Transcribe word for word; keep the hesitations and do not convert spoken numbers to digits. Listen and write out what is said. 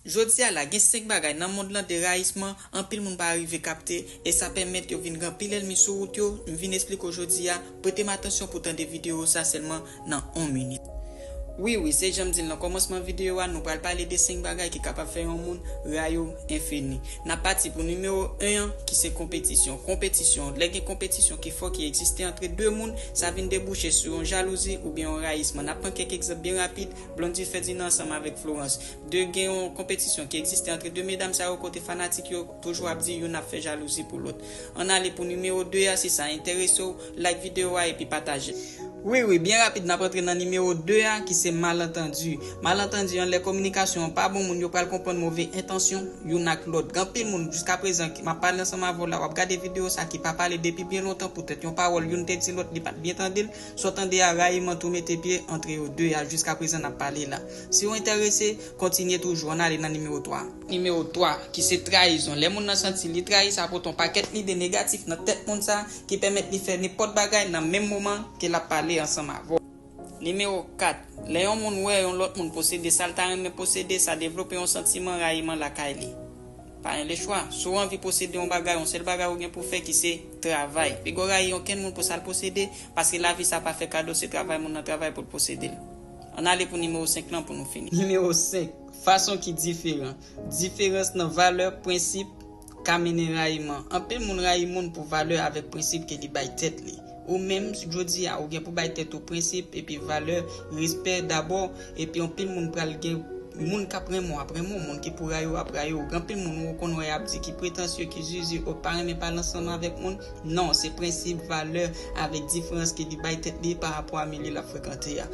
Jodi a la, gen senk bagay nan mond lan de rayisman anpil moun pa rive kapte, e sa pèmèt yo vin gen anpil ènmi sou wout yo. M vin esplike w jodi a, prete m atansyon pou tande videyo sa sèlman nan yon minit. Wi, wi, se jan m di l nan kòmansman videyo a, nou pral pale de senk bagay ki kapab fè yon moun rayi w enfini. N ap pati pou nimewo en an, ki se konpetisyon. Konpetisyon, lè gen konpetisyon ki fò ki egziste antre de moun, sa vin debouche sou yon jalouzi oubyen yon rayisman. N ap pran kèk egzanp byen rapid, Blondy Ferdinand ansanm avèk Florence. De gen yon konpetisyon ki egziste antre de medam sa yo kote fanatik yo toujou ap di youn ap fè jalouzi pou lòt. Ann ale pou nimewo de a, si sa enterese w, like videyo a epi pataje l. Wi, wi, byen rapid, n ap antre nan nimewo de a, ki se malantandi. Malantandi an, lè kominikasyon an pa bon, moun yo pral konprann move entansyon youn ak lòt. Gen anpil moun, jiska prezan, ki m ap pale ansanm avè w la, w ap gade videyo sa ki pa pale depi byen lontan, poutèt yon pawòl youn te di lòt, li pa t byen tande l, sa w tande a, rayiman tou mete pye antre yo de a, jiska prezan n ap pale la. Si w enterese, kontinye toujou, ann ale nan nimewo twa. Nimewo twa, ki se trayizon. Lè moun nan santi li trayi, sa pote yon pakèt lide negatif nan tèt moun sa, ki pèmèt li fè nenpòt bagay nan menm moman ke l ap pale ansanm avè w. Nimewo kat, lè yon moun wè yon lòt moun posede sa l ta renmen posede, sa devlope yon santiman rayiman lakay li. Pa gen lechwa. Si w anvi posede yon bagay, yon sèl bagay ou gen pou fè ki se travay. Piga w rayi okenn moun pou sa l posede, paske lavi sa pa fè kado, se travay moun nan travay pou l posede l. Ann ale pou nimewo senk lan pou nou fini. Nimewo senk, fason ki diferan. Diferans nan valè, prensip, ka mennen rayiman. Anpil moun rayi moun pou valè avèk prensip ke li bay tèt li. Ou menm, jodi a, ou gen pou bay tèt ou prensip epi valè, respè dabò, epi anpil moun pral gen moun k ap renmen w ap renmen w, moun ki pou rayi w ap rayi w. Gen anpil moun ou konn wè y ap di ki pretansye, ki zizi, ou pa renmen pale ansanm avèk moun. Non, se prensip, valè, avèk diferans ke li bay tèt li pa rapò a milye l ap frekante a.